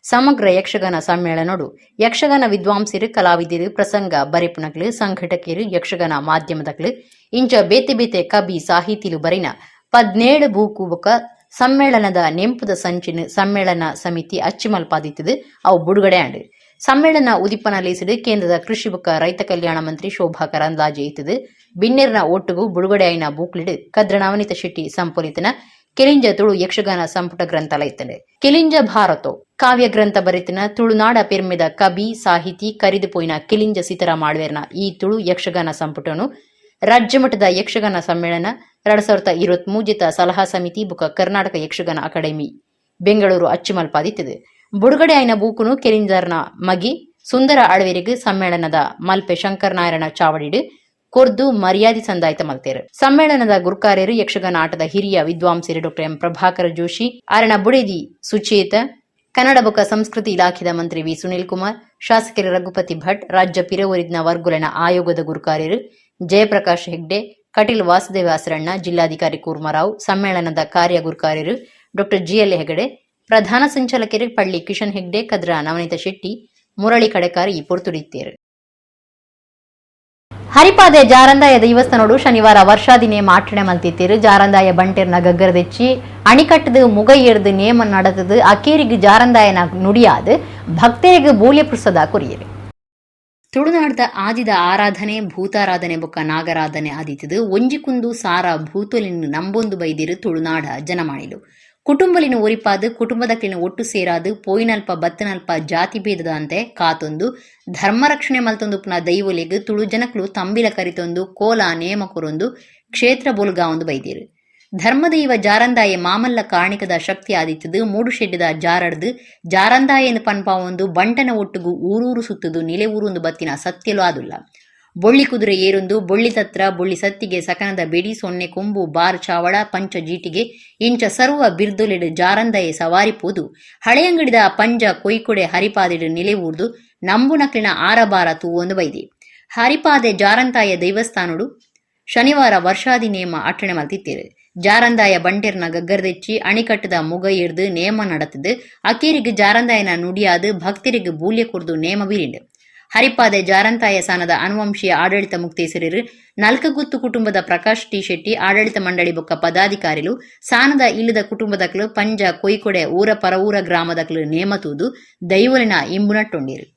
ಸಮಗ್ರ ಯಕ್ಷಗಾನ ಸಮ್ಮೇಳನಡು ಯಕ್ಷಗಾನ ವಿದ್ವಾಂಸರು, ಕಲಾವಿದರು, ಪ್ರಸಂಗ ಬರೆಪುನಕ್ಲು, ಸಂಘಟಕರು, ಯಕ್ಷಗಾನ ಮಾಧ್ಯಮದಕ್ಲು ಇಂಚ ಬೇತೆ ಬೇತೆ ಕವಿ ಸಾಹಿತಿಲು ಬರಿನ 17 ಬೂಕು ಬೊಕ ಸಮ್ಮೇಳನದ ನೆಂಪುದ ಸಂಚಿನ ಸಮ್ಮೇಳನ ಸಮಿತಿ ಅಚ್ಚಿಮಲ್ಪಾದಿತ್ತದು ಅವು ಬುಡುಗಡೆ ಆಂಡು. ಸಮ್ಮೇಳನ ಉದಿಪನ ಲೇಸಿಡು ಕೇಂದ್ರದ ಕೃಷಿ ಬೊಕ ರೈತ ಕಲ್ಯಾಣ ಮಂತ್ರಿ ಶೋಭಾ ಕರಂದ್ಲಾಜೆ ಇತ್ತದು ಬಿನ್ನೆರ್ನ ಒಟ್ಟುಗು ಬುಡುಗಡೆ ಆಯಿನ ಬೂಕ್ಲಿಡು ಕದ್ರ ನವನೀತ ಶೆಟ್ಟಿ ಸಂಪೊಲಿತನ ಕೆಲಿಂಜ ತುಳು ಯಕ್ಷಗಾನ ಸಂಪುಟ ಗ್ರಂಥಾಲಯ ಇತ್ತಂಡೆ. ಕೆಲಿಂಜ ಭಾರತೋ ಕಾವ್ಯ ಗ್ರಂಥ ಬರೆತಿನ ತುಳುನಾಡ ಪೆರ್ಮೆದ ಕವಿ ಸಾಹಿತಿ ಕರಿದು ಪೋಯಿನ ಕೆಲಿಂಜ ಸೀತಾರಾಮ ಆಳ್ವೇರ್ನ ಈ ತುಳು ಯಕ್ಷಗಾನ ಸಂಪುಟನು ರಾಜ್ಯ ಮಟ್ಟದ ಯಕ್ಷಗಾನ ಸಮ್ಮೇಳನ 2023 ಸಲಹಾ ಸಮಿತಿ ಬುಕ ಕರ್ನಾಟಕ ಯಕ್ಷಗಾನ ಅಕಾಡೆಮಿ ಬೆಂಗಳೂರು ಅಚ್ಚುಮಲ್ಪಾದಿತ್ತದು. ಬುಡುಗಡೆ ಆಯ್ನ ಬೂಕುನು ಕೆಲಿಂಜರ್ನ ಮಗಿ ಸುಂದರ ಆಳ್ವೇರಿಗೆ ಸಮ್ಮೇಳನದ ಮಲ್ಪೆ ಶಂಕರನಾರಾಯಣ ಚಾವಡಿಡು ಕೊರ್ದು ಮರ್ಯಾದೆ ಸಂದಾಯ್ತ ಮಲ್ತೇರು. ಸಮ್ಮೇಳನದ ಗುರುಕಾರ್ಯರು ಯಕ್ಷಗಾನ ಆಟದ ಹಿರಿಯ ವಿದ್ವಾಂಸರು ಡಾಕ್ಟರ್ ಎಂ ಪ್ರಭಾಕರ ಜೋಶಿ, ಅರಣ ಬುಡೇದಿ ಸುಚೇತ, ಕನ್ನಡ ಬೊಕ ಸಂಸ್ಕೃತಿ ಇಲಾಖೆದ ಮಂತ್ರಿ ವಿ ಸುನೀಲ್ ಕುಮಾರ್, ಶಾಸಕರು ರಘುಪತಿ ಭಟ್, ರಾಜ್ಯ ಪಿರವರಿದ್ನ ವರ್ಗುಲನ ಆಯೋಗದ ಗುರುಕಾರ್ಯರು ಜಯಪ್ರಕಾಶ್ ಹೆಗ್ಡೆ, ಕಟೀಲ್ ವಾಸುದೇವ ಆಸರಣ್ಣ, ಜಿಲ್ಲಾಧಿಕಾರಿ ಕೂರ್ಮರಾವ್, ಸಮ್ಮೇಳನದ ಕಾರ್ಯ ಗುರುಕಾರ್ಯರು ಡಾಕ್ಟರ್ ಜಿಎಲ್ ಹೆಗಡೆ, ಪ್ರಧಾನ ಸಂಚಾಲಕರು ಪಳ್ಳಿ ಕಿಶನ್ ಹೆಗ್ಡೆ, ಕದ್ರ ನವನೀತ ಶೆಟ್ಟಿ, ಮುರಳಿ ಕಡೆಕಾರ್ ಈ ಪೊರ್ತುಡಿತ್ತೇರು. ಹರಿಪಾದೆ ಜಾರಂದಾಯ ದೇವಸ್ಥಾನೋಡು ಶನಿವಾರ ವರ್ಷಾದಿ ನೇಮ ಆಚರಣೆ ಮಲ್ತಿತ್ತೀರು. ಜಾರಂದಾಯ ಬಂಟೆರ್ನ ಗಗ್ಗರದೆಚ್ಚಿ ಅಣಿಕಟ್ಟದು ಮುಗೈಯರ್ದು ನೇಮ நடத்தது ಅಕೇರಿಗೆ ಜಾರಂದಾಯನ ನುಡಿಯಾದು ಭಕ್ತರಿಗೆ ಬೋಲ್ಯ ಪ್ರಸಾದ ಕೊರಿಯರು. ತುಳುನಾಡ್ದ ಆದಿದ ಆರಾಧನೆ ಭೂತಾರಾಧನೆ ಬೊಕ್ಕ ನಾಗರಾಧನೆ ಆದಿತ್ತದು ಒಂಜಿ ಕುಂದು ಸಾರ ಭೂತೊಲಿನ್ ನಂಬೊಂದು ಬೈದಿರು ತುಳುನಾಡ ಜನಮಾಣಿಲು. ಕುಟುಂಬಲಿನ ಒರಿಪಾದು ಕುಟುಂಬದಕ್ಲಿನ ಒಟ್ಟು ಸೇರಾದು ಪೋಯಿನಲ್ಪ ಬತ್ತನಲ್ಪ ಜಾತಿ ಭೇದದಂತೆ ಕಾತೊಂದು ಧರ್ಮ ರಕ್ಷಣೆ ಮಲ್ತೊಂದು ಪುನಃ ದೈವೊಲೆಗ್ ತುಳು ಜನಕ್ಲು ತಂಬಿಲ ಕರಿತೊಂದು ಕೋಲ ನೇಮ ಕೊರೊಂದು ಕ್ಷೇತ್ರ ಬೊಲ್ಗಾವೊಂದು ಬೈದಿರು. ಧರ್ಮದೈವ ಜಾರಂದಾಯ ಮಾಮಲ್ಲ ಕಾರಣಿಕದ ಶಕ್ತಿ ಆದಿತ್ತದು ಮೂಡುಶೆಡ್ಡಿದ ಜಾರಡ್ದು ಜಾರಂದಾಯನ ಪನ್ಪಾವೊಂದು ಬಂಟನ ಒಟ್ಟುಗು ಊರೂರು ಸುತ್ತದು ನಿಲೆ ಊರೊಂದು ಬತ್ತಿನ ಸತ್ಯಲು ಆದುಲ್ಲ. ಬೊಳ್ಳಿ ಕುದುರೆ ಏರೊಂದು ಬೊಳ್ಳಿ ತತ್ರ ಬೊಳ್ಳಿ ಸತ್ತಿಗೆ ಸಕನದ ಬೆಡಿ ಸೊನ್ನೆ ಕೊಂಬು ಬಾರ್ ಚಾವಳ ಪಂಚ ಜೀಟಿಗೆ ಇಂಚ ಸರ್ವ ಬಿರ್ದೊಲೆಡು ಜಾರಂದಾಯ ಸವಾರಿ ಪೋದು ಹಳೆಯಂಗಡಿದ ಪಂಜ ಕೊಯ್ಕೊಡೆ ಹರಿಪಾದಿಡು ನಿಲೆ ಊರ್ದು ನಂಬುನಕ್ಲಿನ ಆರಬಾರ ತೂವೊಂದು ಬೈದಿ. ಹರಿಪಾದೆ ಜಾರಂತಾಯ ದೈವಸ್ಥಾನಡು ಶನಿವಾರ ವರ್ಷಾದಿ ನೇಮ ಅಟ್ಟಣೆ ಮಲ್ತಿತ್ತೇರು. ಜಾರಂದಾಯ ಬಂಟೆರ್ನ ಗಗ್ಗರ್ದೆಚ್ಚಿ ಅಣಿಕಟ್ಟದ ಮುಗ ಏರ್ದು ನೇಮ ನಡತದು ಅಕೇರಿಗ್ ಜಾರಂದಾಯನ ನುಡಿಯಾದು ಭಕ್ತರಿಗೆ ಬೂಲ್ಯ ಕೊರ್ದು ನೇಮ ಬೀರಿಂಡು. ಹರಿಪಾದೆ ಜಾರಂತಾಯ ಸಾನದ ಅನುವಂಶೀಯ ಆಡಳಿತ ಮುಕ್ತೇಸರಿರು ನಲ್ಕಗುತ್ತು ಕುಟುಂಬದ ಪ್ರಕಾಶ್ ಟಿ ಶೆಟ್ಟಿ ಆಡಳಿತ ಮಂಡಳಿ ಬೊಕ್ಕ ಪದಾಧಿಕಾರಿಲು ಸಾನದ ಇಲ್ಲದ ಕುಟುಂಬದಕ್ಲು ಪಂಜ ಕೊಯ್ಕೊಡೆ ಊರ ಪರವೂರ ಗ್ರಾಮದಕ್ಲು ನೇಮ ತೂದು ದೈವಲಿನ ಇಂಬುನಟ್ಟೊಂಡಿರು.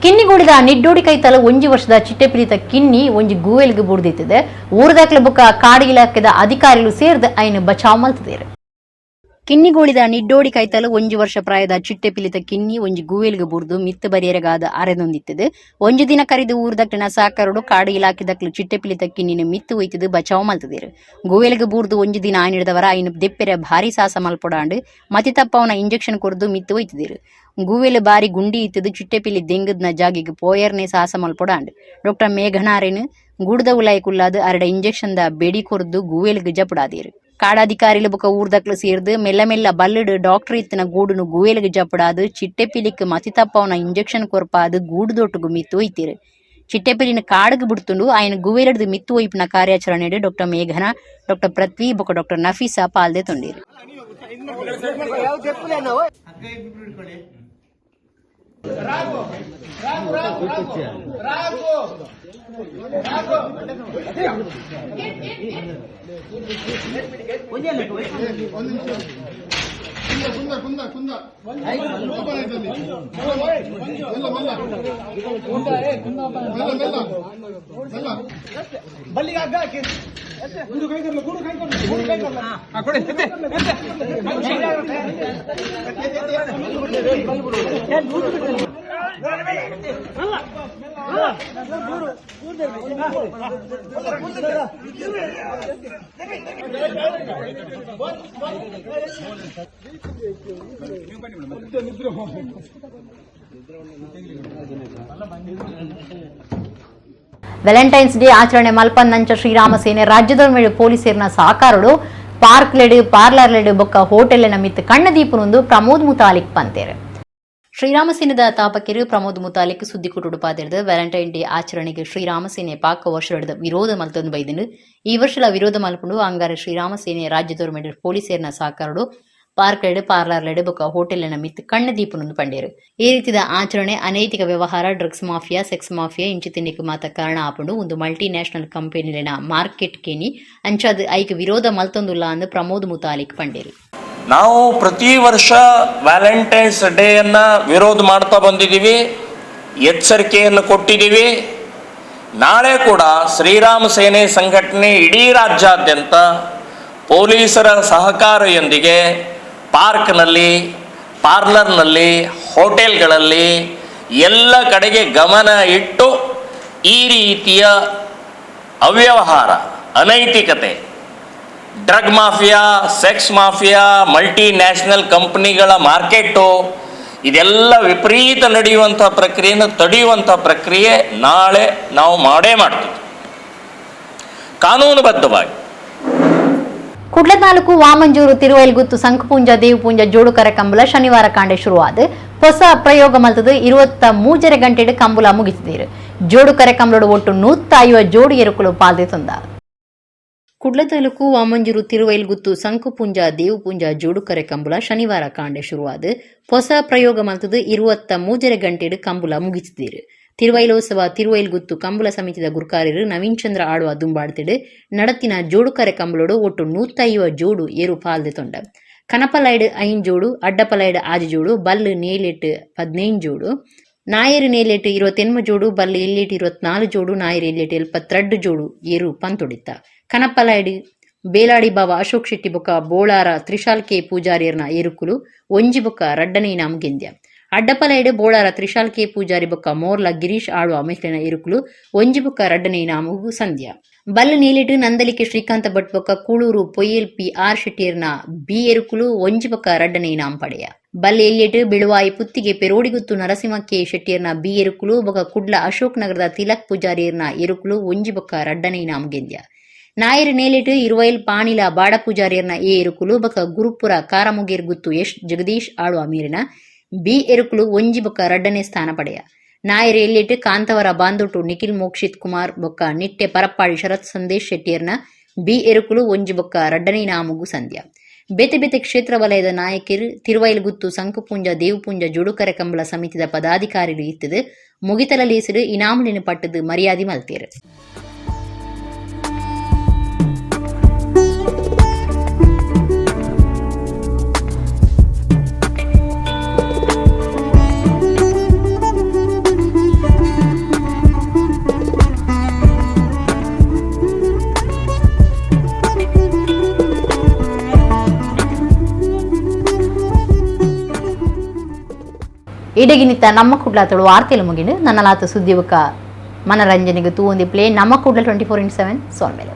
ಕಿನ್ನಿಗೋಡಿದ ನಿಡ್ಡೋಡಿ ಕೈತಲ ಒಂಜಿ ವರ್ಷದ ಚಿಟ್ಟೆಪಿಲಿತ ಕಿನ್ನಿ ಒಂಜಿ ಗೂವೆಲ್ಗೆ ಬುಡ್ದಿತ್ತದೆ. ಊರದಾಕ್ಲ ಬೊಕ್ಕ ಕಾಡು ಇಲಾಖೆದ ಅಧಿಕಾರಿಗಳು ಸೇರ್ದು ಐನು ಬಚಾವ್ ಮಲ್ತದೇರು. ಕಿನ್ನಿಗೋಳಿದ ನಿಡ್ಡೋಡಿ ಕೈತಲ ಒಂಜಿ ವರ್ಷ ಪ್ರಾಯದ ಚಿಟ್ಟೆಪಿಲಿತ ಕಿನ್ನಿ ಒಂಜಿ ಗೂವೆಲ್ಗೆ ಬುಡ್ದು ಮಿತ್ತು ಬರಿಯರಗಾದ ಅರೆದೊಂದಿತ್ತದು. ಒಂಜಿ ದಿನ ಕರಿದು ಊರ್ದಕ್ಲಿನ ಸಾಕರುಡು ಕಾಡು ಇಲಾಖೆದಕ್ಲು ಚಿಟ್ಟೆಪಿಲಿತ ಕಿನ್ನಿನ ಮಿತ್ತು ಒಯ್ತದು ಬಚಾವ್ ಮಲ್ತದೇರು. ಗೂವೆಲ್ಗೆ ಬೂರ್ದು ಒಂಜಿ ದಿನ ಆನಿಡ್ದವರ ಐನು ದೆಪ್ಪೆರೆ ಭಾರಿ ಸಾಸ ಮಲ್ಪೊಡಾಂಡು ಮತಿ ತಪ್ಪವನ ಇಂಜೆಕ್ಷನ್ ಕೊರ್ದು ಮಿತ್ತು ಒಯ್ತದೇರು. ಗೂವೆಲ್ ಬಾರಿ ಗುಂಡಿ ಇತ್ತದು ಚಿಟ್ಟೆಪಿಲಿ ದೆಂಗದ್ನ ಜಾಗಿಗೆ ಪೋಯರ್ನೆ ಸಾಸ ಮಲ್ಪೊಡಾಂಡು. ಡಾಕ್ಟರ್ ಮೇಘನಾರೇನು ಗೂಡ್ದ ಉಲಾಯಿ ಕುಲ್ಲಾದು ಅರಡ ಇಂಜೆಕ್ಷನ್ the ಬೆಡಿ ಕೊರ್ದು ಗೂವೆಲ್ಗೆ ಜಪುಡಾದೇರು. ಕಾಡಾಧಿಕಾರಿಲು ಬೊಕ ಊರ್ದಕ್ಲು ಸೇರ್ದು ಮೆಲ್ಲ ಮೆಲ್ಲ ಬಲ್ಲುಡು ಡಾಕ್ಟರ್ ಇತ್ತಿನ ಗೂಡುನು ಗೂವೆಲ್ಗೆ ಜಪುಡಾದು ಚಿಟ್ಟೆಪಿಲಿಕ್ ಮತಿ ತಪ್ಪವನ ಇಂಜೆಕ್ಷನ್ ಕೊರ್ಪಾದು ಗೂಡುದೊಟ್ಟುಗು ಮಿತ್ತು ಒಯ್ತೀರು. ಚಿಟ್ಟೆಪಿಲಿನ ಕಾಡುಗು ಬಿಡ್ತುಂಡು ಆಯನ ಗುವೆಲಡ್ದು ಮಿತ್ತು ಒಯ್ಪಿನ ಕಾರ್ಯಾಚರಣೆ ಡಾಕ್ಟರ್ ಮೇಘನಾ, ಡಾಕ್ಟರ್ ಪೃಥ್ವಿ ಬೊಕ ಡಾಕ್ಟರ್ ನಫೀಸಾ ಪಾಲ್ದೆ ತೊಂಡೀರು. Valentine's day ಆಚರಣೆ ಮಲ್ಪಂದಂಚ ಶ್ರೀರಾಮ ಸೇನೆ ರಾಜ್ಯದ ಮೇಲೆ ಪೊಲೀಸರ್ನ ಸಹಕಾರಡು ಪಾರ್ಕ್ ಲೆಡ್ ಪಾರ್ಲರ್ ಲೆಡ್ ಬೊಕ್ಕ ಹೋಟೆಲ್ ಮಿತ್ ಕಣ್ಣದೀಪುನೊಂದು ಪ್ರಮೋದ್ ಮುತಾಲಿಕ್ ಪಂತೇರು. ಶ್ರೀರಾಮ ಸೇನೆದ ತಾಪಕಿರು ಪ್ರಮೋದ್ ಮುತಾಲಿಕ್ ಸುದ್ದಿ ಕುಟುಡು ಪಾತೆರ್ದು ವ್ಯಾಲೆಂಟೈನ್ ಡೇ ಆಚರಣೆಗೆ ಶ್ರೀರಾಮ ಸೇನೆ ಪಾಕ ವರ್ಷದ ವಿರೋಧ ಮಲ್ತೊಂದು ಬೈದಿಂಡು. ಈ ವರ್ಷಲ ವಿರೋಧ ಮಲ್ಪುಂಡು. ಅಂಗಾರೆ ಶ್ರೀರಾಮ ಸೇನೆ ರಾಜ್ಯದೋರ್ ಮೇಡ್ ಪೊಲೀಸರ್ನ ಸಹಕಾರಡು ಪಾರ್ಕ್ ಲೆಡ್ ಪಾರ್ಲರ್ ಲೆಡ್ ಬೊಕ್ಕ ಹೋಟೆಲ್ ಮಿತ್ ಕಣ್ಣು ದೀಪುನೊಂದು ಪಂಡೇರು. ಈ ರೀತಿದ ಆಚರಣೆ ಅನೈತಿಕ ವ್ಯವಹಾರ, drugs mafia, sex mafia ಇಂಚಿತಿನಿಕ್ ಮಾತ ಕಾರಣ ಆಪುಂಡು. ಒಂದು ಮಲ್ಟಿ ನ್ಯಾಷನಲ್ ಕಂಪನಿಲೆನ ಮಾರ್ಕೆಟ್ ಕೇನಿ ಅಂಚಾದ್ ಐಕ್ ವಿರೋಧ ಮಲ್ತೊಂದುಲ್ಲ ಅಂದ್ ಪ್ರಮೋದ್ ಮುತಾಲಿಕ್ ಪಂಡೇರು. ನಾವು ಪ್ರತಿ ವರ್ಷ ವ್ಯಾಲೆಂಟೈನ್ಸ್ ಡೇಯನ್ನು ವಿರೋಧ ಮಾಡ್ತಾ ಬಂದಿದ್ದೀವಿ, ಎಚ್ಚರಿಕೆಯನ್ನು ಕೊಟ್ಟಿದ್ದೀವಿ. ನಾಳೆ ಕೂಡ ಶ್ರೀರಾಮ ಸೇನೆ ಸಂಘಟನೆ ಇಡೀ ರಾಜ್ಯಾದ್ಯಂತ ಪೊಲೀಸರ ಸಹಕಾರದೊಂದಿಗೆ ಪಾರ್ಕ್ನಲ್ಲಿ, ಪಾರ್ಲರ್ನಲ್ಲಿ, ಹೋಟೆಲ್ಗಳಲ್ಲಿ ಎಲ್ಲ ಕಡೆಗೆ ಗಮನ ಇಟ್ಟು ಈ ರೀತಿಯ ಅವ್ಯವಹಾರ, ಅನೈತಿಕತೆ, drug mafia, sex mafia, multinational ಕಂಪ್ನಿಗಳ market ಇದೆಲ್ಲ ವಿಪರೀತ ನಡೆಯುವಂಥ ಪ್ರಕ್ರಿಯೆಯನ್ನು ತಡೆಯುವಂಥ ಪ್ರಕ್ರಿಯೆ ನಾಳೆ ನಾವು ಮಾಡೇ ಮಾಡ್ತೀವಿ ಕಾನೂನುಬದ್ಧವಾಗಿ. ಕುಡ್ಲ ತಾಲೂಕು ವಾಮಂಜೂರು ತಿರುವೈಲ್ಗುತ್ತು ಸಂಕಪೂಂಜ ದೇವಪೂಂಜ ಜೋಡುಕರ ಕಂಬಳ ಶನಿವಾರ ಕಾಂಡೆ ಶುರುವಾದ ಹೊಸ ಪ್ರಯೋಗ ಮಲ್ತದು 23.5 ಗಂಟೆಡ್ ಕಂಬುಲ ಮುಗಿಸಿದೀರು. ಜೋಡುಕರೆ ಕಂಬಳೋಡು ಒಟ್ಟು 150 ಜೋಡಿ ಎರುಕುಲು ಪಾಲ್ದೆ ತಂದ. ಕುಡ್ಲ ತಾಲೂಕು ವಾಮಂಜೂರು ತಿರುವೈಲ್ಗುತ್ತು ಸಂಕುಪುಂಜ ದೇವಪುಂಜ ಜೋಡುಕರೆ ಕಂಬುಲ ಶನಿವಾರ ಕಾಂಡೆ ಶುರುವಾದ ಹೊಸ ಪ್ರಯೋಗ ಮಲ್ತದು 23.5 ಗಂಟೆಡ್ ಕಂಬುಲ ಮುಗಿಸಿದೀರು. ತಿರುವೈಲೋತ್ಸವ ತಿರುವೈಲ್ಗುತ್ತು ಕಂಬುಲ ಸಮಿತಿದ ಗುರ್ಕಾರ್ಯರು ನವೀನ್ ಚಂದ್ರ ಆಡುವ ದುಂಬಾಡ್ತಿಡು ನಡತಿನ ಜೋಡುಕರೆ ಕಂಬುಲೋಡು ಒಟ್ಟು 150 ಜೋಡು ಏರು ಪಾಲ್ದೆ ತೊಂಡ. ಕನಪಲೈಡ್ 5 ಜೋಡು, ಅಡ್ಡಪಲೈಡ್ 6 ಜೋಡು, ಬಲ್ಲು ನೇಲೆಟ್ 15 ಜೋಡು, ನಾಯರು ನೇಲೆಟ್ 28 ಜೋಡು, ಬಲ್ಲು ಎಲ್ಲಿಟ್ 24 ಜೋಡು, ನಾಯರು ಎಲ್ಲಿಟ್ 72 ಜೋಡು ಏರು ಪಂತೊಡಿತ್ತ. ಕನಪಲೈಡ್ ಬೇಲಾಡಿ ಬಾವ ಅಶೋಕ್ ಶೆಟ್ಟಿ ಬೊಕ್ಕ ಬೋಳಾರ ತ್ರಿಶಾಲ್ ಕೆ ಪೂಜಾರಿಯರ್ನ ಏರುಕುಲು ಒಂಜಿ ಬೊಕ್ಕ ರಡ್ಡನೇ ಇನಾಮು ಗೆಂದ್ಯ. ಅಡ್ಡಪಲೈಡ್ ಬೋಳಾರ ತ್ರಿಶಾಲ್ ಕೆ ಪೂಜಾರಿ ಬೊಕ್ಕ ಮೋರ್ಲ ಗಿರೀಶ್ ಆಳುವ ಮೆಹ್ಲಿನ ಎರುಕುಲು ಒಂಜಿ ಬೊಕ್ಕ ರಡ್ಡನೇ ಇನಾಮು ಸಂಧ್ಯಾ. ಬಲ್ಲು ನೇಲಿಟ್ ನಂದಲಿಕೆ ಶ್ರೀಕಾಂತ ಭಟ್ ಬೊಕ್ಕ ಕೂಳೂರು ಪೊಯ್ಯಲ್ ಪಿ ಆರ್ ಶೆಟ್ಟಿಯರ್ನ ಬಿ ಎರುಕುಲು ಒಂಜಿ ಬೊಕ್ಕ ರಡ್ಡನೇ ಇನಾಮು ಪಡೆಯ. ಬಲ್ಲೆ ಎಲ್ಲಿಟ್ ಬಿಳುವಾಯಿ ಪುತ್ತಿಗೆ ಪೆರೋಡಿಗುತ್ತು ನರಸಿಂಹ ಕೆ ಶೆಟ್ಟಿಯರ್ನ ಬಿ ಎರುಕುಲು ಬೊಕ್ಕ ಕುಡ್ಲ ಅಶೋಕ್ ನಗರದ ತಿಲಕ್ ಪೂಜಾರಿಯರ್ನ ಎರುಕುಲು ಒಂಜಿ ಬೊಕ್ಕ ರಡ್ಡನೇ ಇನಾಮು ಗೆಂದ್ಯ. ನಾಯರ್ ನೇಲಿಟ್ ಇರುವೈಲ್ ಪಾಣಿಲ ಬಾಡ ಪೂಜಾರಿಯರ್ನ ಎ ಎರುಕುಲು ಬೊಕ್ಕ ಗುರುಪುರ ಕಾರಮುಗೇರ್ ಗುತ್ತು ಯಶ್ ಜಗದೀಶ್ ಆಳುವ ಮೀರಿನ ಬಿ ಎರುಕುಲು ಒಂಜಿ ಬೊಕ್ಕ ರಡ್ಡನೇ ಸ್ಥಾನ ಪಡೆಯ. ನಾಯರ್ ಎಲ್ಲಿಟ್ ಕಾಂತವರ ಬಾಂದೊಟ್ಟು ನಿಖಿಲ್ ಮೋಕ್ಷಿತ್ ಕುಮಾರ್ ಬೊಕ್ಕ ನಿಟ್ಟೆ ಪರಪ್ಪಾಡಿ ಶರತ್ ಸಂದೇಶ್ ಶೆಟ್ಟಿಯರ್ನ ಬಿ ಎರುಕುಲು ಒಂಜಿ ಬೊಕ್ಕ ರಡ್ಡನೇ ಇನಾಮುಗು ಸಂಧ್ಯ. ಬೇತೆ ಬೇತೆ ಕ್ಷೇತ್ರ ವಲಯದ ನಾಯಕರು, ತಿರುವೈಲ್ಗುತ್ತು ಸಂಕುಪುಂಜ ದೇವುಪುಂಜ ಜೋಡುಕರೆ ಕಂಬಳ ಸಮಿತಿದ ಪದಾಧಿಕಾರಿಲು ಇತ್ತದು ಮುಗಿತಲ ಲೇಸಿಡು ಇನಾಮುಲಿನ ಪಟ್ಟದು ಮರ್ಯಾದೆ ಮಲ್ತೇರು. ಇಡಗಿನಿತ ನಮ್ಮ ಕುಡ್ಲ ತುಳು ವಾರ್ತೆಲು ಮುಗಿಂಡು. ನನ್ನ ಲಾತ ಸುದ್ದಿವಕ ಮನರಂಜನೆಗೆ ತೂವೊಂದಿ ಪ್ಲೇ ನಮ್ಮ ಕುಡ್ಲ 24x7 ಸೋಲ್ಮೇಲೆ.